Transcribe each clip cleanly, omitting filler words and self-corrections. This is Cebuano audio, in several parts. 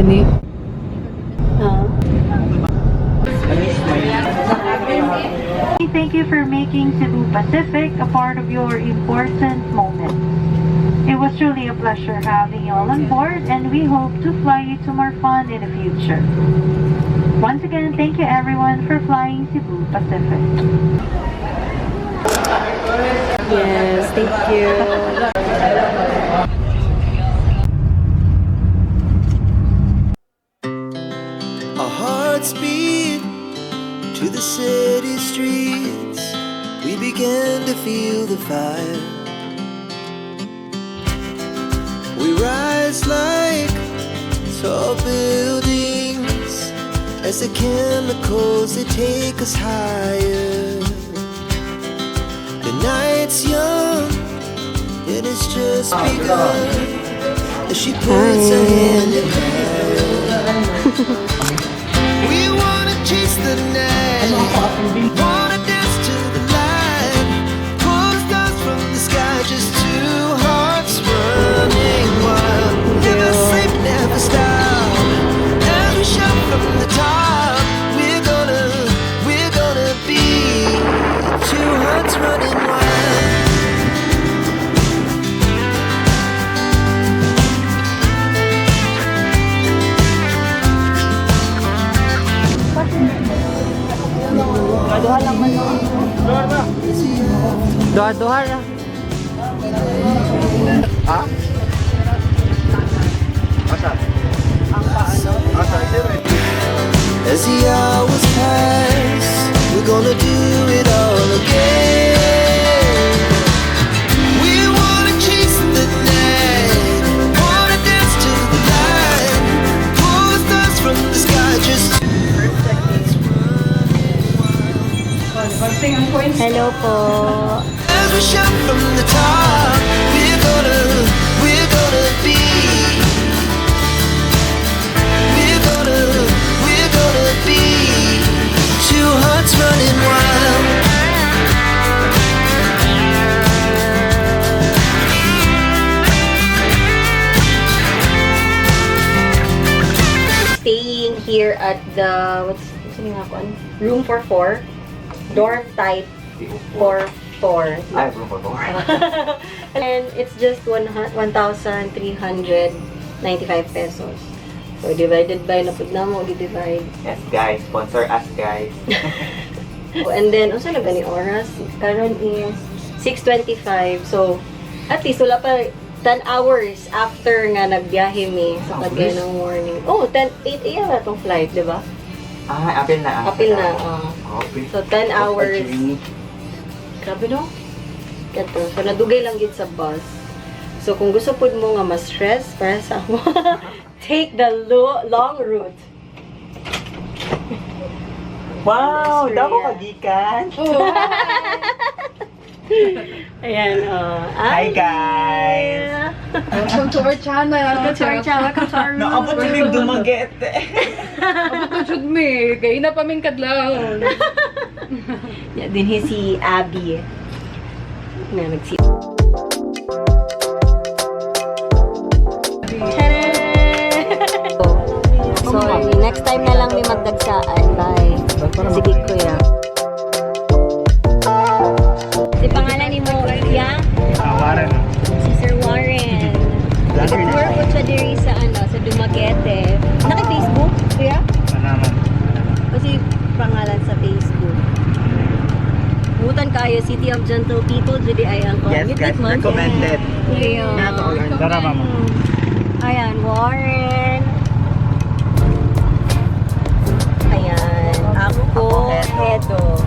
Gani. Ah. Thank you for making Cebu Pacific a part of your important moment. It was truly a pleasure having you all on board, and we hope to fly you to more fun in the future. Once again, thank you everyone for flying Cebu Pacific. Yes, thank you. Our hearts beat to the city streets. We began to feel the fire. We rise like tall buildings as the chemicals, they take us higher. The night's young and it's just begun as she puts her hand in mine. We wanna chase the night, wanna dance to the light, pull the stars from the sky, just two hearts running wild. Never sleep, never stop. As we shout from the top, we're gonna be two hearts running wild. Duha-duha ra. Ha? Asa? Asa? As the hours pass, we're gonna do it all again. We wanna chase the night, wanna dance to the light, pull the stars from the sky, just Hello po. As we shout from the top. We're gonna be, we're gonna be two hearts running wild. Staying here at the, what's yung nga kuan? Room for four. Dorm type for four. Ay, room for four. And it's just 1,395 pesos. So, divided by, napud na mo, divide. Yes, guys. Sponsor us, guys. And then, unsa na gani oras? Karon is 6:25. So, at least wala pa 10 hours after nga nagbiyahe mi sa pagkaya ng morning. Oh, 10, 8 a.m. na tong flight, di ba? Ah, apil na. Apil na. Oh. Grabe. So, 10 hours. Journey. Grabe, no? Kato. So, nadugay lang gid sa bus. So, kung gusto pud mo nga ma-stress, para sa mo, take the long route. Wow! Australia. Damo kagikan! Ayan, oh. Hi, guys! Welcome to our channel. Welcome to our channel. Welcome to our room. Naabot siya yung Dumaguete. Abot na jud mi. Kay na pa ming kadlaw. Yeah, din hi si Abby. Na nagsi. Tada! Sorry, next time na lang may magdagsaan. Bye. Sige, kuya. Si pangalan ni mo, ya? Ah, Warren. Si Sir Warren. Nag-tour po siya diri sa ano, sa Dumaguete. Naka-Facebook, kuya? Manaman. Kasi pangalan sa Facebook. Butan kayo, City of Gentle People, judi ay ang Yes, guys. Recommended. Ayun. Tara, mama. Ayan, Warren. Ayan, ako, Hedo.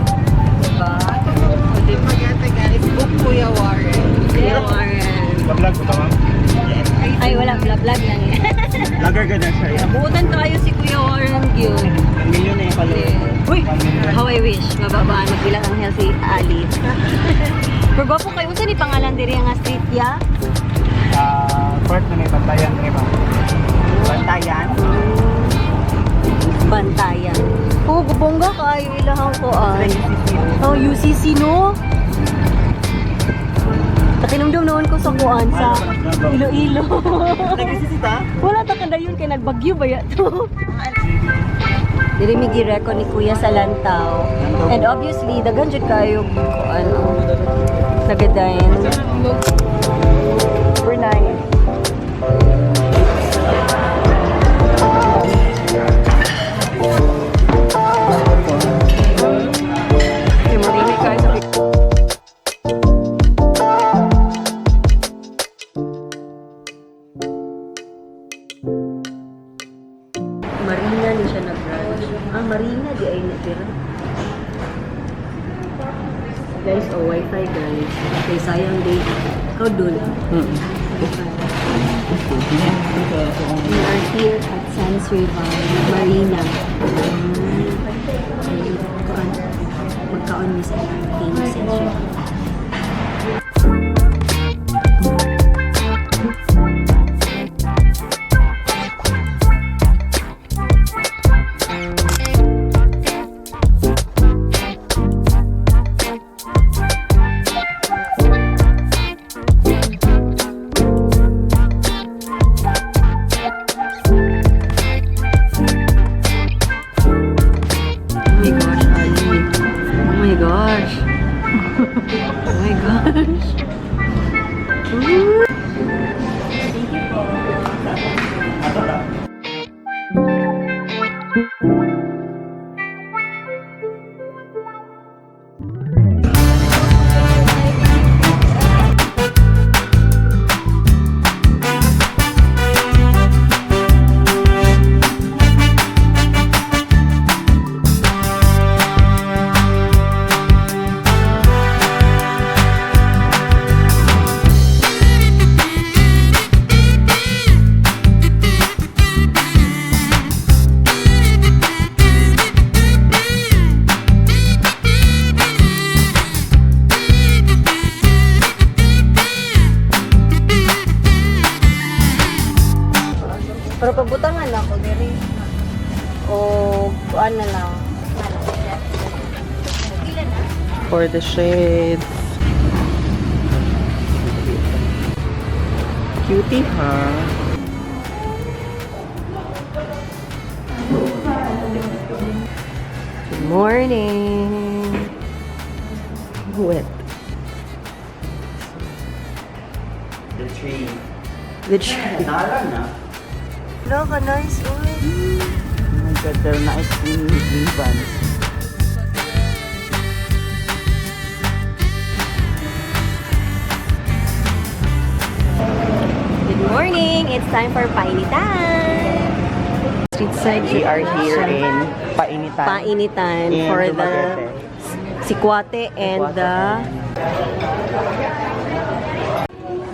Diba? Dumaguete, guys. Book Kuya Warren. Kuya Warren. Vlog ko ba, ma'am? Ay, wala, vlog lang yan. Vlogger ka na siya. Butan tayo si Kuya Warren yun. Ang million na yung follower. Uy! How I wish. Mababaan. Magbilang ang si Ali. Pero gwapo kayo. Unsa ni pangalan diri nga street ya? Ah, part na may bantayan, di ba? Bantayan. Bantayan. Oh, gubongga kayo ilahang koan. Oh, UCC no? Patinumdum noon ko sa kuan sa Iloilo. Nag-isisita? Wala ta kadayon kay nagbagyo ba ya to? Diri mi gireko ni Kuya sa Lantaw. And obviously daghan jud kayo kuan nagadayon. Super nice. Kay marami kayo sa. Marina ni siya na branch. Ah, Marina di ay natira. Guys, oh, wifi guys. Okay, sayang day. Ikaw dun. Wifi. We are here at Sans River, Marina. Ay, kuan. Magkaon mi sa team Sans River. Oh my gosh, Ali. Oh my gosh. Oh my gosh. Ooh. Thank you po. Pero pagbutangan ako diri. O kuan na lang. For the shades. Cutie, huh? Good morning. Wet. The tree. The tree. Nara na. Look, nice. Uy. Oh my God, they're nice green ribbons. Good morning. It's time for painitan. Street side. We are here in Painitan. Painitan In for the Dumaguete. sikwate and Sikwate. the.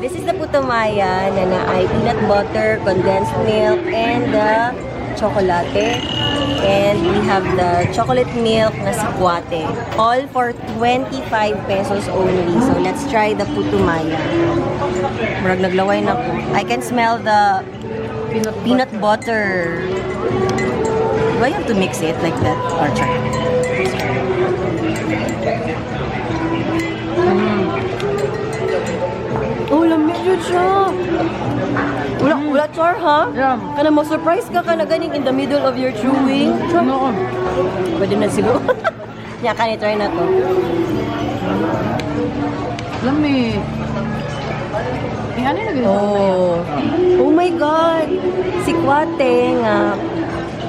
This is the putamaya na naay peanut butter, condensed milk, and the chocolate. And we have the chocolate milk na sikwate. All for 25 pesos only. So let's try the putumaya. Murag naglaway na ko. I can smell the peanut butter. Do I have to mix it like that? Or try? Oh, lamig yun siya. Wala, wala char, ha? Yeah. Kana mo surprise ka kana ganing in the middle of your chewing. Ano ko? Pwede na siguro. Nya ka ni try na to. Lami. Eh, ano yung Oh. Oh my God. Sikwate nga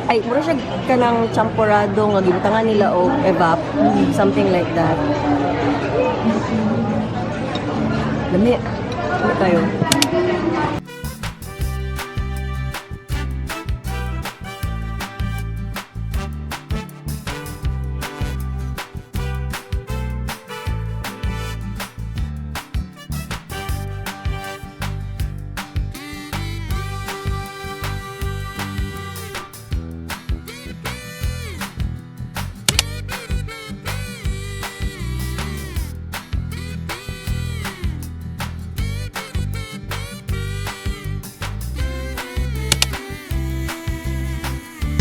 ay mura siya kanang champorado nga gibutangan nila og evap, something like that. Lami. Lami kayo.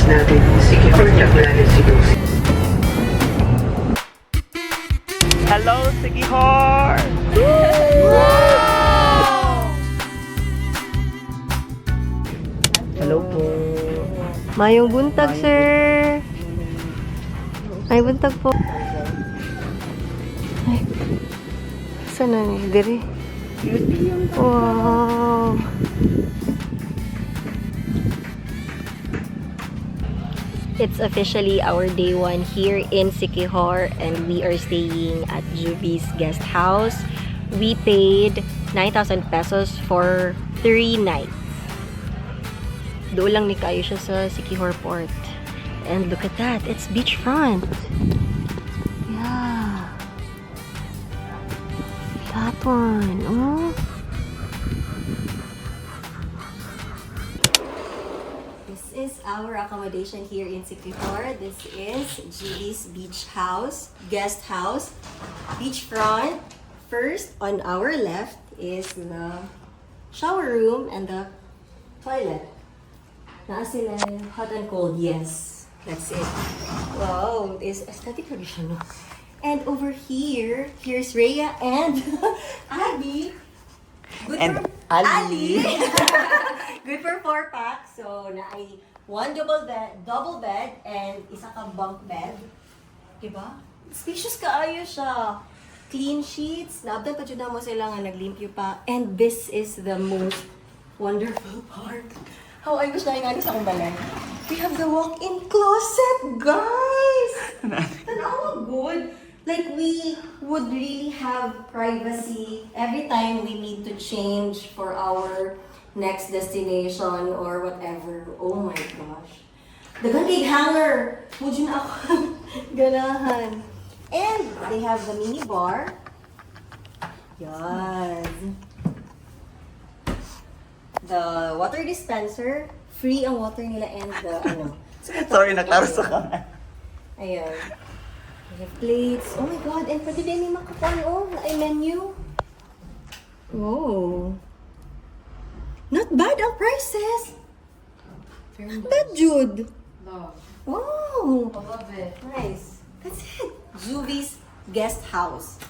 Natin. Sige, for siguro. Hello, Sigihor! Hello po. Mayong buntag, sir. Ay, buntag po. Ay. Saan na ni? Diri. Wow. It's officially our day one here in Siquijor and we are staying at Juby's guest house. We paid 9,000 pesos for 3 nights. Doon lang ni kayo siya sa Siquijor Port. And look at that, it's beachfront. Yeah. That one. Oh. This is our accommodation here in Siquijor. This is Julie's Beach House, guest house, beachfront. First, on our left is the shower room and the toilet. Naa sila hot and cold, yes. That's it. Wow, it is aesthetic lagi siya, no? And over here, here's Rhea and Abby. Good And for Ali. Good for four packs. So, naay one double bed and isa ka bunk bed. Diba? Spacious kaayo siya. Clean sheets. Naabdan pa jud mo sila nga naglimpyo pa. And this is the most wonderful part. How I wish na nga sa akong balay. We have the walk-in closet, guys! Tanawa good. Like, we would really have privacy every time we need to change for our next destination or whatever. Oh my gosh. Daghan kay hanger. Mudyo na ako ganahan. And they have the mini bar. Yes. The water dispenser. Free ang water nila and the ano. Sorry, naklaro sa kamay. Ayan. We have plates. Oh my God! And pwede din yung makakuan, oh. Ay, menu. Whoa. Not bad ang prices. Not bad, Jude. Love. Wow. I love it. Nice. That's it. Zuvi's Guest House.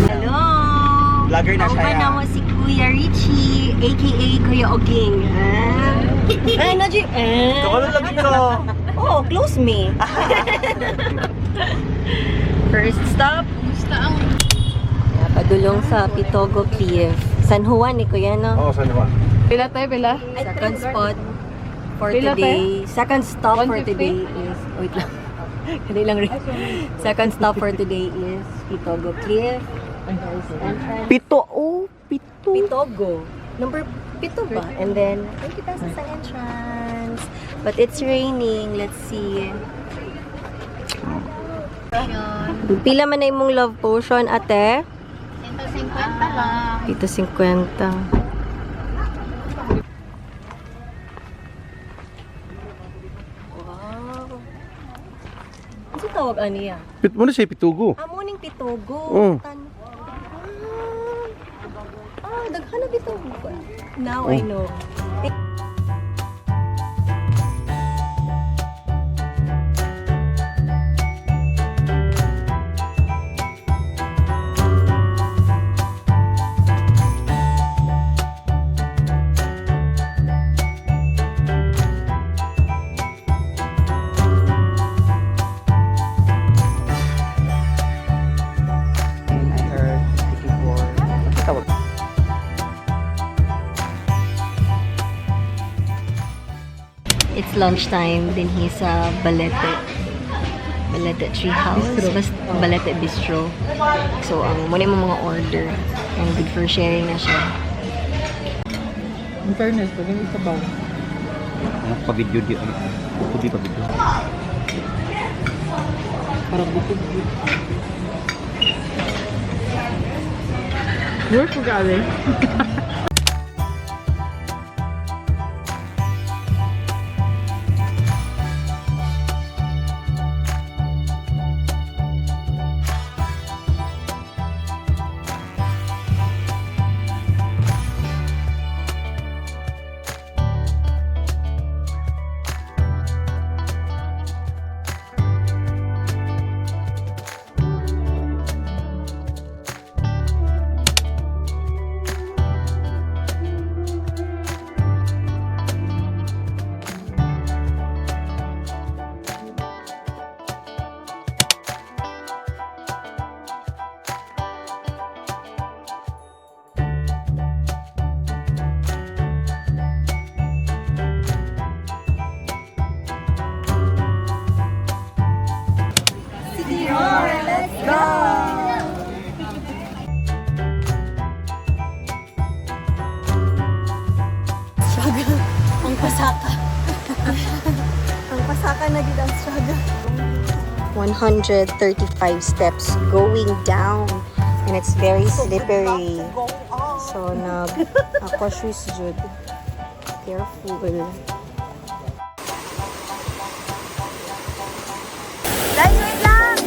Hello! Vlogger na siya, Kauban ya. na mo si Kuya Richie, aka Kuya Oging. Ah. Ay, na eh. Ito lagi ko. Oh, close me. First stop, Kumusta ang padulong sa Pitogo Cliff. San Juan ni Kuya, no? Oo, saan naman? Pila tayo, pila? Second spot for Pila, today. Second stop for 150? today is... Wait lang. Kani lang rin. Second stop for today is Pitogo Cliff. There's entrance. Pito. Oh, pito. Pitogo. Number pito ba? And then, 20 pesos ang entrance. But it's raining. Let's see. Pila man na imong love potion, ate? 150 lang. Dito 50. Wow. Ano tawag aniya? Pit mo na siya pitugo. Amo ning pitogo. Oh. Ah, daghan na pitogo. Now I know. And I heard Siquijor. Ano tawag? It's lunchtime din hi sa Balete. Balete Tree House. Basta Balete Bistro. So, ang muna yung mga order. And good for sharing na siya. In fairness, pag yung isabaw. Ano pa-video di ano? Kubi pa-video. Parang bukog. Work ko galing. struggle. Ang pasaka. Ang pasaka na gid ang struggle. 135 steps going down and it's very slippery. So nag aqua shoes jud. Careful. Guys, wait lang!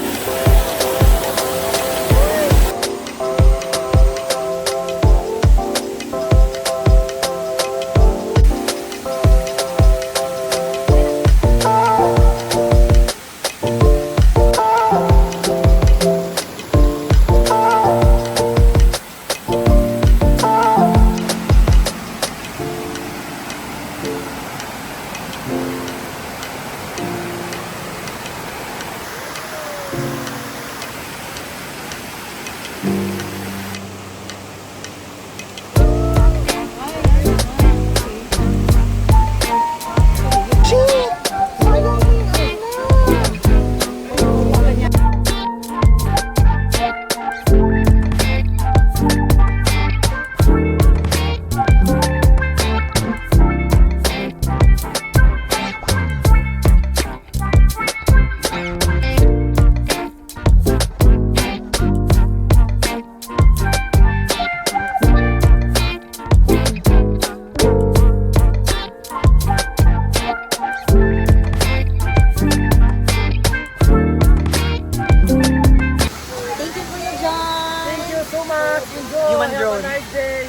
Thank you, Kuya John! Thank you so much. Enjoy. Human drone. Have a nice day.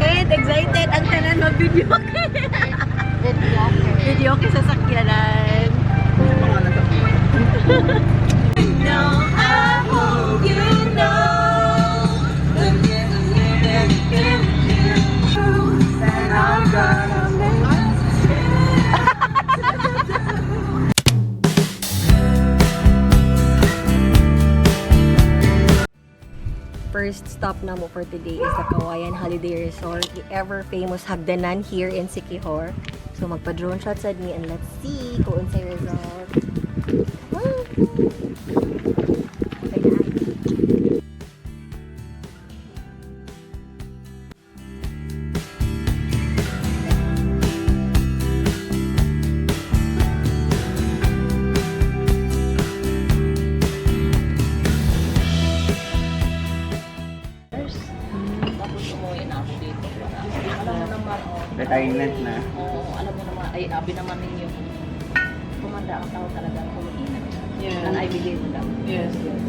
Kahit excited ang tanan mag-video Video okay sa sakyanan. No, I hope you know That I'm gonna make First stop na mo for today is the Kawayan Holiday Resort, the ever famous hagdanan here in Siquijor. So magpa-drone shot sad me and let's see kung unsay result. Wow! Okay na. Tapos umuwi na ako dito. Alam mo naman, oh. Retirement na. Oo, alam mo naman, ay, abi naman ninyo. Tumanda ang tao talaga kumikita. Yes. And I believe in that. Yes. Yes.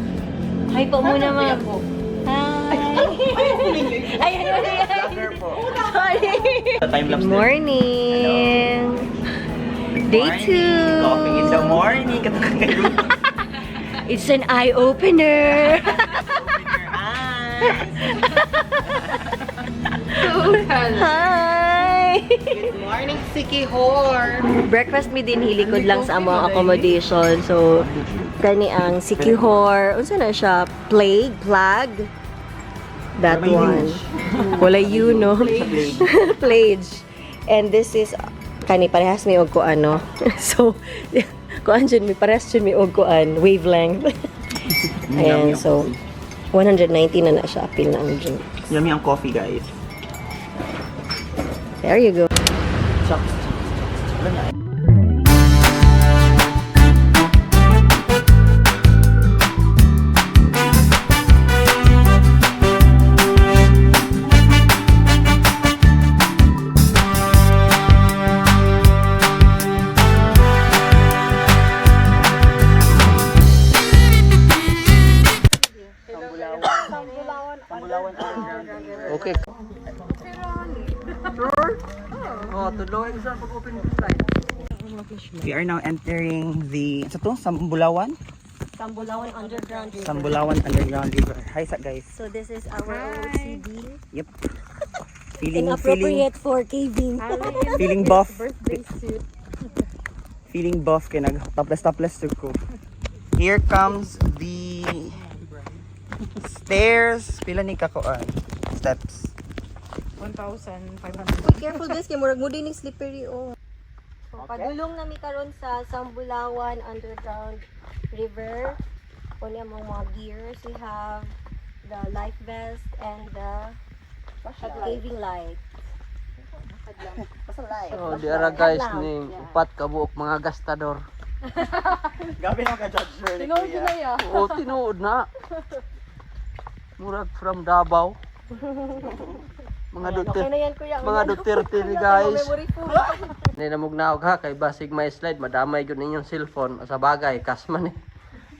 Hi po muna, ma'am. Hi! Ay, ay, ay, ay. Vlogger po. Sorry! Sa time Good lapse din. morning! Day two! Coffee in the morning. It's an eye-opener! Hi! Good morning, Siquijor. Breakfast mi din hilikod lang sa among accommodation. So, kani ang Siquijor. Unsa na siya? Plague? Plague? That one. Wala you, no? Plague. And this is, kani parehas mi og kuan, no? So, kuan jud mi, parehas jud mi og kuan, wavelength. Ayan, so 190 na na siya apil na ang drink. Yummy ang coffee, guys. There you go. Chak, chak, chak. Wala na. Okay. Sure? Oh, tuloy sa pag-open flight. We are now entering the, sa to? Sambulawan? Sambulawan Underground River. Sambulawan Underground River. Hi sa guys. So this is our OOTD. Yep. Feeling, feeling, Inappropriate for caving. feeling buff. Feeling buff kay nag topless topless to ko. Here comes the stairs. Pila ni kakuan? Steps. Uy, careful guys, kay murag mo din yung slippery oh. So, padulong na mi karon sa Sambulawan Underground River. Kunya mga mga gears, we have the life vest and the caving light. Oh, di ara guys ning upat ka buok mga gastador. Gabi na ka judge sir. Tinuod na ya. Oo, tinuod na. Murag from Davao. Mga Ayan, okay Duterte, na yan kuya. mga Duterte ni guys. Memory full. Hindi na mugnaog ha kay basig may slide madamay gyud ninyong cellphone sa bagay kas man eh.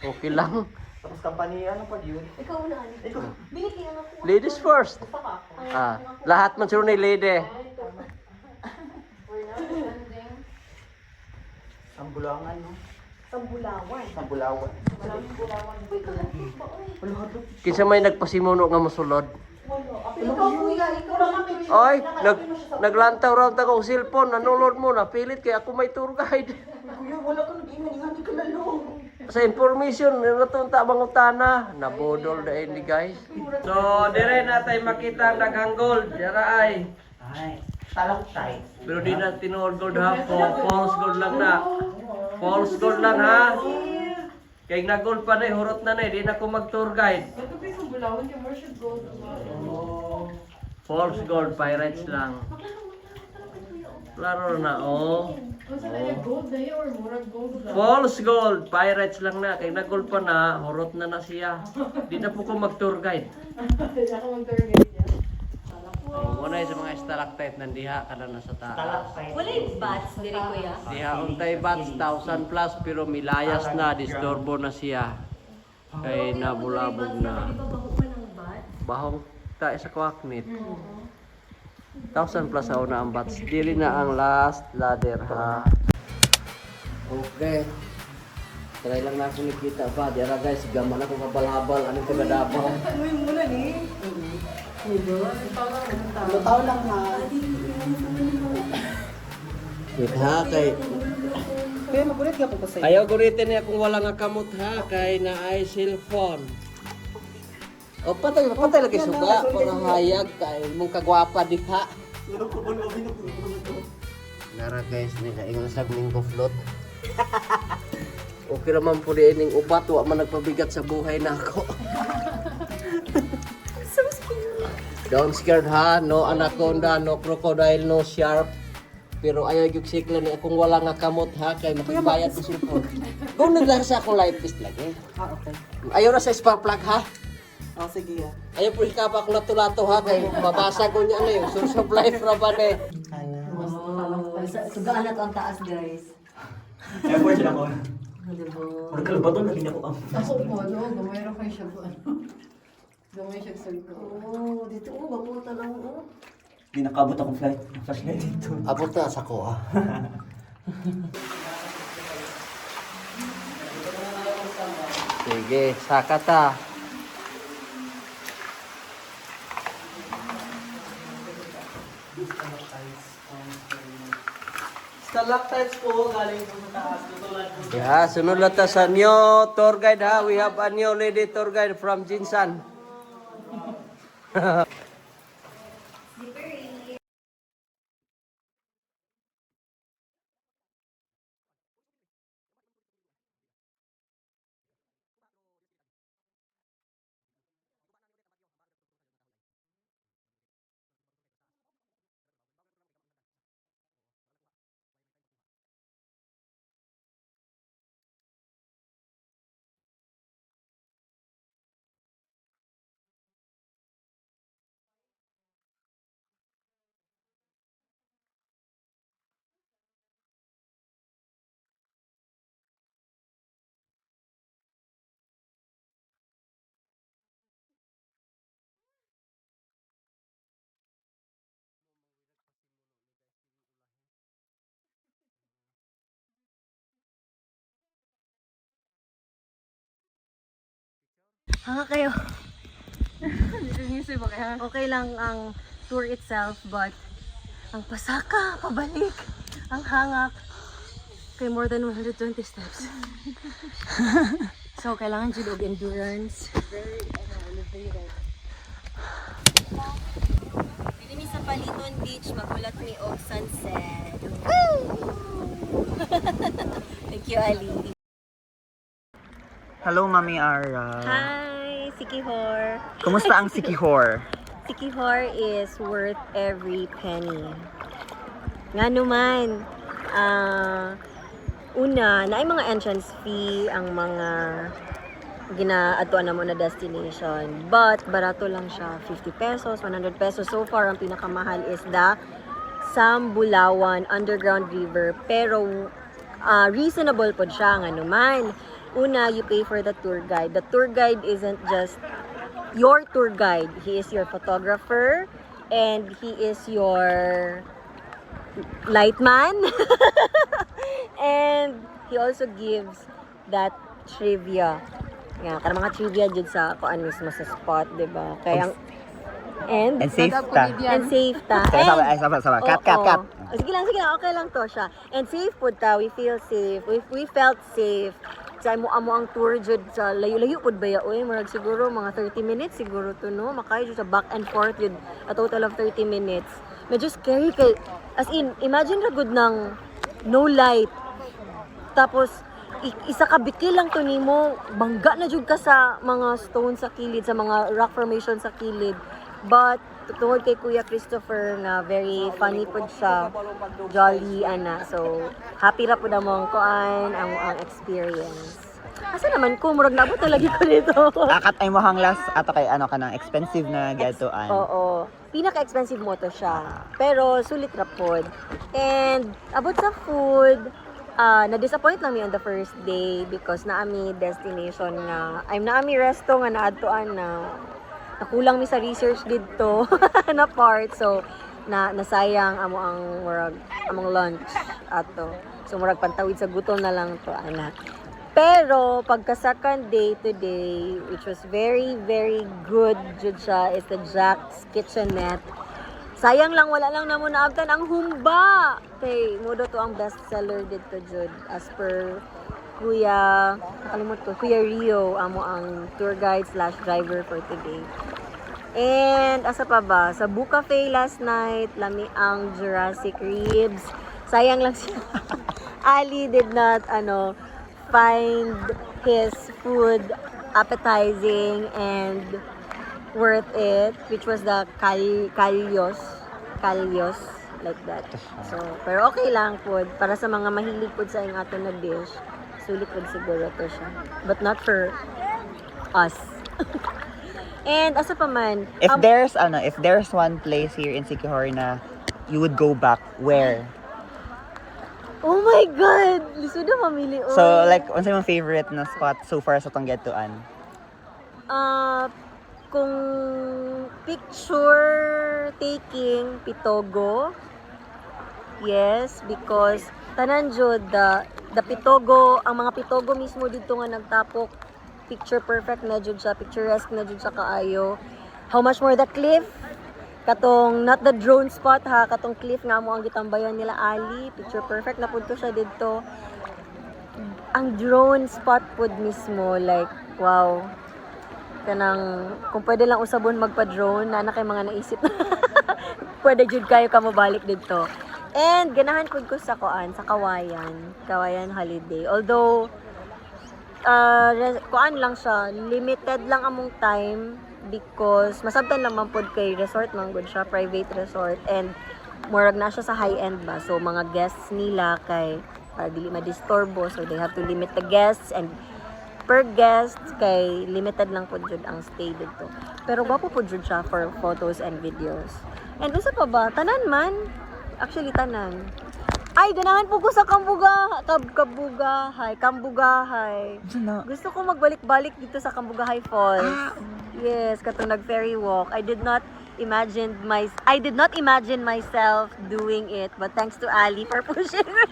Okay lang. Tapos company ano pag yun? Ikaw na ano. Bili kay ano ko. Ladies first. Ah, lahat man siguro ni lady. Sambulawan no? Sambulawan. Sambulawan. Uy, kahadlok ba oy? Kinsa may nagpasimuno nga mosulod? Ikaw kuya, ikaw lang. Oy, naglantaw raw ta kong cellphone, nanulod mo na pilit kay ako may tour guide. Kuya, wala ka nag-ingan, ingan ka lalo. Sa information, naton ta mangutana, nabodol na ni guys. So, dire na tay makita ang daghang gold, dira ay. Ay, talaktay. Pero di na tinuod gold ha, false gold lang na. False gold lang ha. Kay na gold pa na, eh, hurot na na, eh, di na ko mag tour guide. False gold, pirates lang. Klaro na, oh. False gold, pirates lang na. Kay na gold pa na, hurot na na siya. Di na po ko mag tour guide. Oh, muna sa mga stalactite nandiha kada na sa taas. Wala yung bats diri kuya. Diha untay bats 1000 plus pero milayas na disturbo na siya. Kay nabulabog na. Di ba bago pa ng bats? Bahong ta sa kwaknit. 1000 plus ako na ang bats. Dili na ang last ladder ha. Okay. Try lang na ako nikita ba. Diara guys, gaman ako kabalabal. Anong taga Davao? Lutaw lang ha. Wait ha, kay Kuya, magulit ka po ko sa'yo. Ayaw guritin niya kung wala nga kamot ha, kay na ay cellphone. O patay, patay lagi suga, para hayag kay mong kagwapa di ka. Nara guys, nila ingon sa minggo float. Okay raman po di ining ubat, wa man nagpabigat sa buhay nako. So scared. Don't scared ha, no anaconda, no crocodile, no shark. Pero ayaw yung sikla ni akong wala nga kamot ha, kay makibayad ko cellphone. Kung naglara sa akong life is lagi. Ah, okay. Ayaw na sa spark plug ha. Oh, sige ah. Ayaw po ikaw akong lato-lato ha, kay mabasa ko niya na yun. Source of life ra ba na eh. Oh, sugaan na to ang taas guys. Effort siya ako. Diba? Murag kalbaton lagi niya ko ang. Ako po, no? Gamay ra kayo siya po, ano? Gamay siya sa Oh, dito oh, babuta lang oh. Hindi nakabot akong flight. Flashlight dito. Abot na sa ko ah. Sige, saka ta. Stalactites po, galing po sa taas. Tutulad po. Yeah, sunod lang ta sa new tour guide ha. We have a new lady tour guide from Jinsan. Hanga kayo. Okay lang ang tour itself, but ang pasaka, pabalik, ang hangak, kay more than 120 steps. So, kailangan jud og endurance. Diri sa Paliton Beach, magulat mi og sunset. Woo! Thank you, Ali. Hello, Mami Ara. Hi, Sikihor. Kumusta ang Sikihor? Sikihor is worth every penny. Nga naman, una, naay mga entrance fee ang mga ginaadtuan namo na destination. But, barato lang siya. 50 pesos, 100 pesos. So far, ang pinakamahal is the Sambulawan Underground River. Pero, reasonable pod siya nga naman. Una, you pay for the tour guide. The tour guide isn't just your tour guide. He is your photographer and he is your lightman. And he also gives that trivia. Nga, karang mga trivia jud sa kuan mismo sa spot, 'di ba? Kaya and And safe ta. And safe ta. Sige, And sabi, ay, sabi, sabi. Cut, cut, Oo. cut. Oh, sige lang, sige lang. Okay lang to siya. And safe pud ta. We feel safe. We felt safe. Sa amo amo ang tour jud sa layo-layo pud ba ya oy, murag siguro mga 30 minutes siguro to, no? Makayo jud sa back and forth jud, a total of 30 minutes. Medyo scary kay, as in, imagine ra gud ng no light, tapos isa ka bikil lang to nimo, bangga na jud ka sa mga stone sa kilid, sa mga rock formation sa kilid. But tungod kay Kuya Christopher nga very funny pud siya, jolly ana, so happy ra pud among kuan ang experience. Asa naman ko, murag naabot na lagi ko dito. Akat ay mohang last ato kay ano kanang expensive na gatuan. Oo. Pinaka-expensive mo to siya. Pero sulit ra pod. And about sa food, na-disappoint lang mi on the first day because naami destination nga, I'm naami resto nga naadtuan na nakulang mi sa research didto na part. So na nasayang amo ang murag among lunch ato. So murag pantawid sa gutom na lang to ana. Pero pagka second day today, which was very very good jud siya, is the Jack's Kitchenette. Sayang lang, wala lang namo naabtan ang humba. Kay modo to ang best seller dito jud as per Kuya, nakalimot ko, Kuya Rio amo ang tour guide/driver for today. And asa pa ba? Sa Boo Cafe last night, lami ang Jurassic ribs. Sayang lang siya. Ali did not ano find his food appetizing and worth it, which was the kalyos like that. So, pero okay lang po para sa mga mahilig po sa ing ato na dish. Sulit po siguro to siya. But not for us. And asa pa man, If there's ano, if there's one place here in Sikihor na you would go back, where? Oh my God! Lisod na mamili. Oy. So like unsa imong favorite na spot so far sa tong gatuan? Ah, kung picture taking, Pitogo. Yes, because tanan jud the Pitogo, ang mga Pitogo mismo dito nga nagtapok, picture perfect na jud siya, picturesque na jud siya kaayo. How much more the cliff? Katong not the drone spot ha, katong cliff nga mo ang gitambayan nila Ali, picture perfect na pud to siya didto. Ang drone spot pud mismo, like wow, kanang kung pwede lang usabon magpa-drone na na kay mga naisip, pwede jud kayo ka mobalik didto. And ganahan pud ko sa kuan, sa Kawayan Holiday, although kuan lang siya, limited lang among time because masabtan lang man pud kay resort man gud siya, private resort, and murag na siya sa high end ba, so mga guests nila kay para dili madisturbo, so they have to limit the guests, and per guest kay limited lang pud jud ang stay dito. Pero gwapo pud jud siya for photos and videos. And usa pa ba, tanan man, actually tanan. Ay, ganahan po ko sa Kambuga, Kabugahay, Kambugahay. Na? Gusto ko magbalik-balik dito sa Cambugahay Falls. Yes, katong nag-ferry walk. I did not imagine myself doing it, but thanks to Ali for pushing me.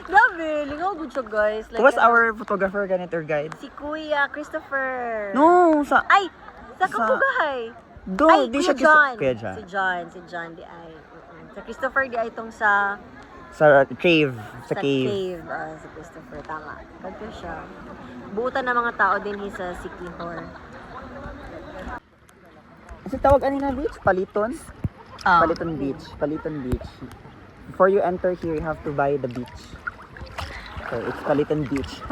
Grabe, lingaw gud siya, guys. Like, Who was our photographer gani, tour guide? Si Kuya Christopher. No, sa Ay, sa Kampugahay. Do, Ay, di Kuya siya John. Kuya John. Si John, si John di ay. Sa Christopher di ay itong sa Sa cave, sa sa cave. cave. Ah, si Christopher, tama. Kadto siya. Buutan ng mga tao din hi sa Sikihor. Kasi tawag ani na beach? Paliton? Ah. Paliton Beach. Paliton Beach. Before you enter here, you have to buy the beach. So, it's Paliton Beach.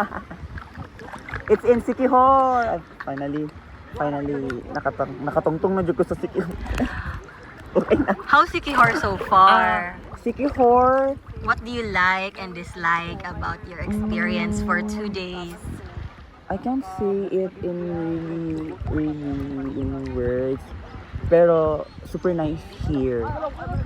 It's in Siquijor! Finally, finally, nakatungtong na jud ko sa Siquijor. Okay na. How's Siquijor so far? Siquijor, What do you like and dislike about your experience for 2 days? I can't say it in really, really in words. Pero super nice here.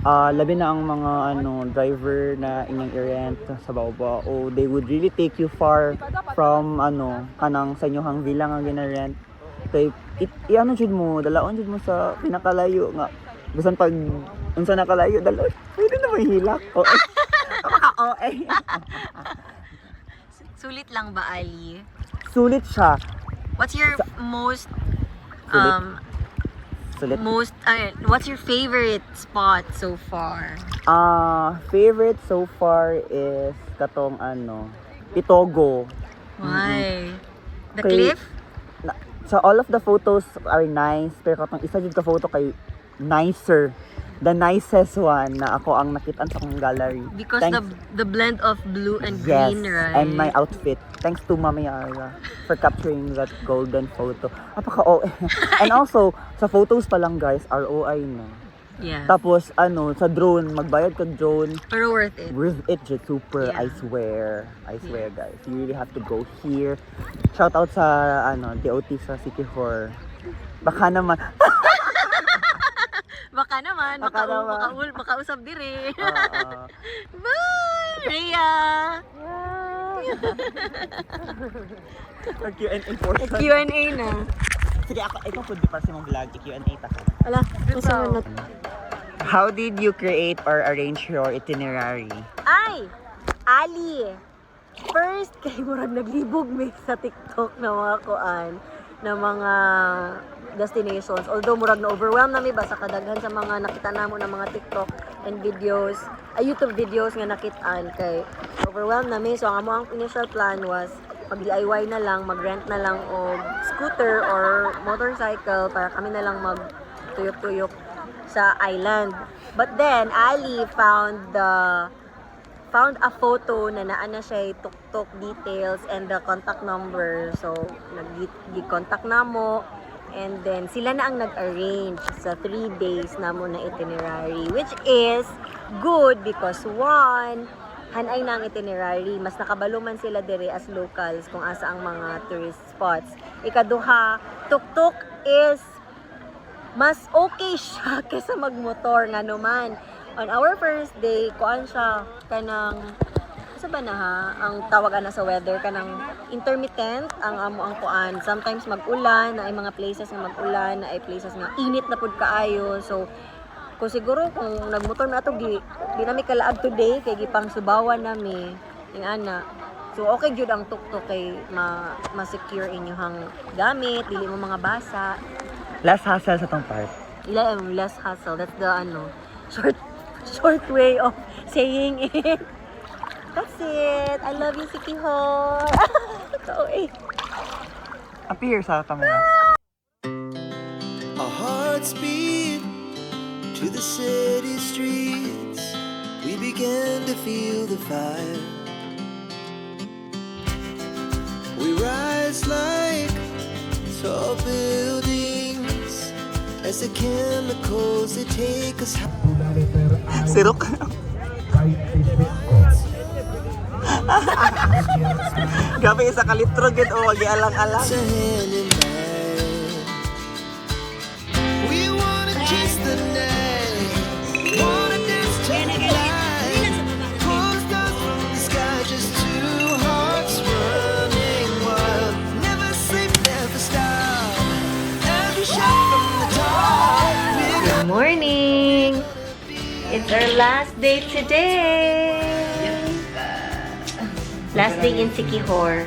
Ah, labi na ang mga ano driver na inyong i-rent sa Baobao. O they would really take you far from ano kanang sa inyong villa nga gina-rent. Kay i-ano jud mo, dalaon jud mo sa pinakalayo nga bisan pag unsa nakalayo dalaon pwede na may hilak. O eh. Oh, eh. Sulit lang ba, Ali? Sulit siya. What's your most Sulit. Sulit. most what's your favorite spot so far? Ah, favorite so far is katong ano, Pitogo. Why? The cliff? Na, sa all of the photos are nice, pero katong isa jud ka photo kay nicer. The nicest one na ako ang nakitaan sa akong gallery. Because the blend of blue and Yes, green, right? and my outfit. Thanks to Mama Yara for capturing that golden photo. Apaka oh. And also, sa photos pa lang guys, ROI na. Yeah. Tapos ano, sa drone, magbayad ka drone, Pero worth it. Worth it, just super. I swear. I swear, guys. You really have to go here. Shout out sa ano, DOT sa Siquijor. Baka naman. Baka naman, Baka naman. makausap dire. Oo. Bye, Rhea! Mag-Q&A portion. Q&A na. Sige, ako, ikaw pwede para sa imong vlog. I-Q&A ta ka. Ala, unsa man na? How did you create or arrange your itinerary? Ay! Ali! First, kay murag naglibog mi sa TikTok na mga kuan na mga destinations. Although murag na overwhelm na mi ba sa kadaghan sa mga nakita namo na mga TikTok and videos, ay YouTube videos nga nakitaan kay overwhelmed na mi. So ang amo ang initial plan was mag DIY na lang, mag-rent na lang og scooter or motorcycle para kami na lang mag tuyok-tuyok sa island. But then Ali found a photo na naa na siya tuktok details and the contact number. So, nag-contact na mo. And then, sila na ang nag-arrange sa 3 days na mo na itinerary. Which is good because one, hanay na ang itinerary. Mas nakabalo man sila dire as locals kung asa ang mga tourist spots. Ikaduha, tuktok is mas okay siya kaysa magmotor nga naman. On our first day, kuan siya kanang sa ba na ha? Ang tawag ana sa weather kanang intermittent ang amo ang kuan. Sometimes mag-ulan, na ay mga places nga mag-ulan, na ay places nga init na pud kaayo. So kung siguro kung nagmotor na ato gi di nami kalaag today kay gipang subawan nami ing ana. So okay gyud ang tuktok kay ma ma-secure inyong gamit, dili mo mga basa. Less hassle sa tong part. Less hassle. That's the ano, short short way of saying it. That's it. I love you, Siquijor. So, eh. Appear sa camera. Our hearts beat to the city streets. We began to feel the fire. We rise like tall buildings as the chemicals they take us higher. Sirok. Grabe, isa ka litro gid o wag alang-alang. It's a hand in mine. We wanna chase the night, wanna dance to the light. Pull stars from the sky, just two hearts running wild. Never sleep, never stop. As we shout from the top, we're Good morning! It's our last day today! Last day in Siquijor.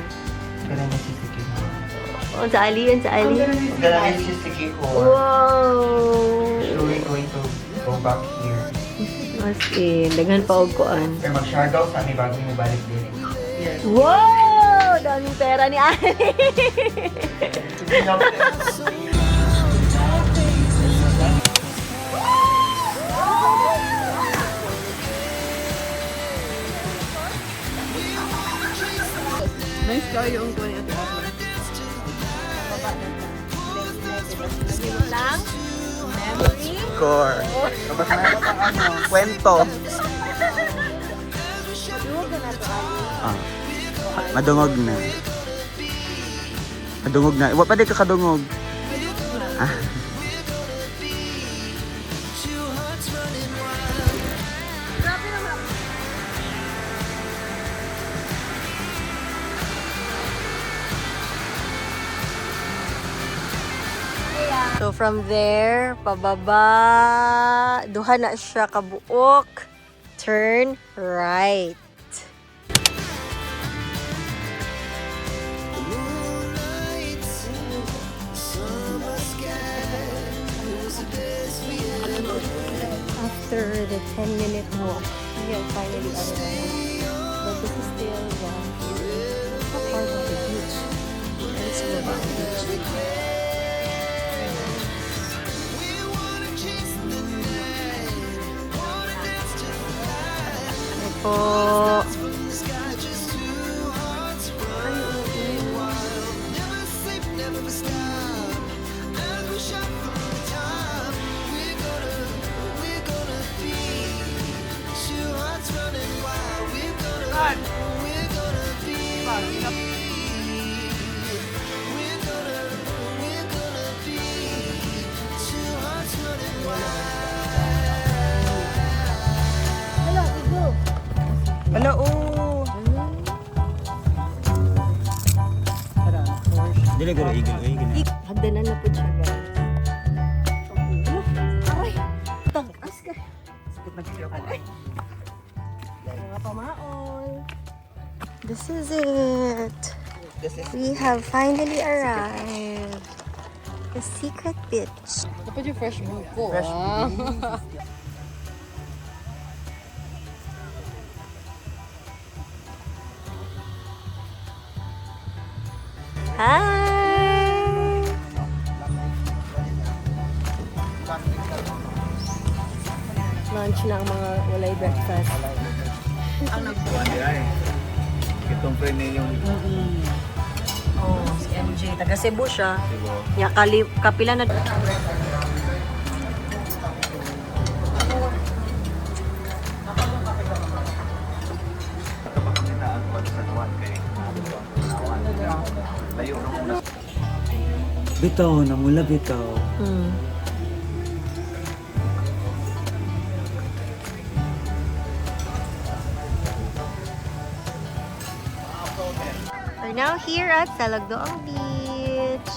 Kailan na si Siquijor? Oh, sa Ali, yun sa Ali. Kailan si Siquijor? Wow! So we're going to go back here. Mas in, daghan pa og kuan. Pero mag-Siargao sa may bago mo balik din. Wow! Daming pera ni Ali. Nice kayo ang kuwan ni Ate. Lang. Memory. Core. Tapos na ang ano, kwento. Ah, madungog na. Madungog na. Wa pa di ka kadungog. Ah. So from there, pababa, duha na siya kabuok. Turn right. Moonlight, summer sky. It was the best we ever After the 10-minute walk, we have finally arrived. But this is still the part of the beach. Let's go back to the beach. Ano po? Never sleep, never stop. As we shout from the top, we're gonna be two hearts running wild. We're gonna be, we're gonna be two hearts running wild. Ala, oh! Dili guro igil, igil. Hagdanan na po siya, guys. Aray! Tangkas ka! Mga pamaol. This is it. We have finally arrived. The secret beach. Dapat yung fresh buko. Fresh. Ah. Hi! Lunch na ang mga walay breakfast. Itong friend ninyong Oh, si MJ. Taga Cebu siya. Ya, kali, kapila na. Bitaw, namula bitaw. We're now here at Salagdoong Beach.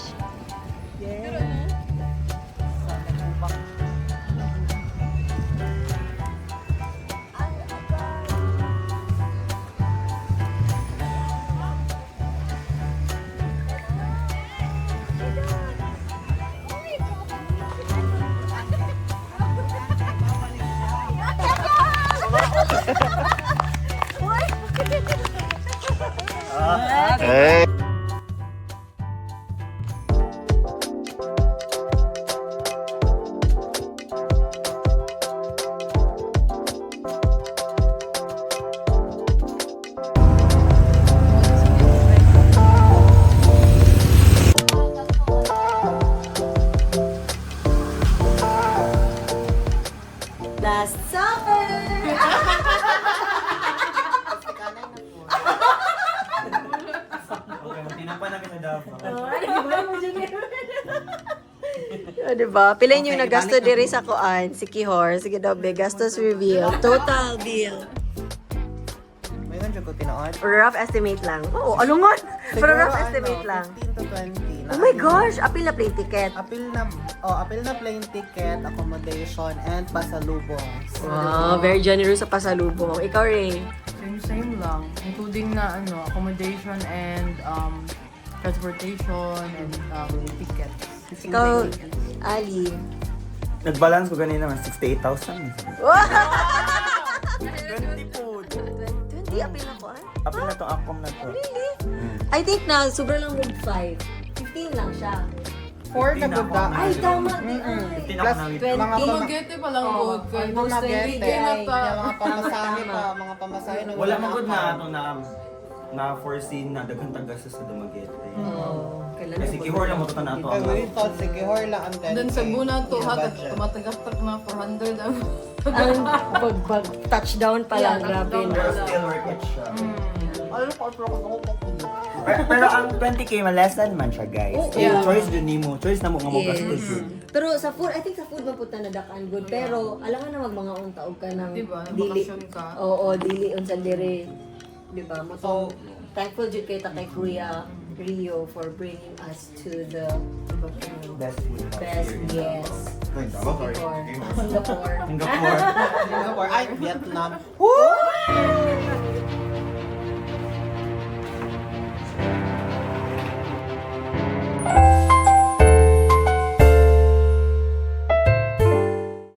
Last supper! Okay, tinampan namin sa Davao. Oh, diba? Pila yung nagasto diri sa kuan, si Kihor. Sige daw, be, gastos reveal. Total bill. May nandiyan ko tinood. Rough estimate lang. Oo, ano nga? Pero rough estimate lang. 15 to 20. Oh my gosh, apil na plane ticket. Apil na, oh, apil na plane ticket, accommodation, and pasalubong. Wow, very generous sa pasalubong. Ikaw, Ray. Same same lang. Including na ano, accommodation and transportation and tickets. Ikaw, Ali. Nag-balance ko ganina man, 68,000. 20 po. 20, apil na ko ah. Apil na to, akom na to. Really? I think na sobra lang with 5. 15 lang siya. 4 na gud. Ay, tama. Di ay. 15 ako na with. 20. Mga Dumaguete pa lang good. Almost 20. Dumaguete. Ay. Yung mga pamasahe pa, mga pamasahe na Wala man gud na ato na na foreseen na daghan taga sa Dumaguete. Oo. Kailan Kasi kihor lang mo to na ato Kay ang we thought sige hor lang ang 10K. Then Cebu na to, yung ha, budget. tumatagaktak na 400. Ang pag touchdown pa lang, Yeah, grabe touchdown na. Pero still worth it siya. Alam ko, pero kung ako Pero ang 20K malesan man siya, guys. Oo. Yeah. Choice jud nimo, choice na mo nga mo gasto jud. Pero sa food, I think sa food man punta na dakan good. Pero alam ka na magmanga unta og ka ng Diba? dili. Bakasyon ka. Oo, dili unsa dire. Diba? Mo so, thankful jud kay ta kay Kuya Rio for bringing us to the Best food house best, here in yes. Singapore. Singapore. Singapore. Singapore. Singapore, ay, Vietnam. Woo!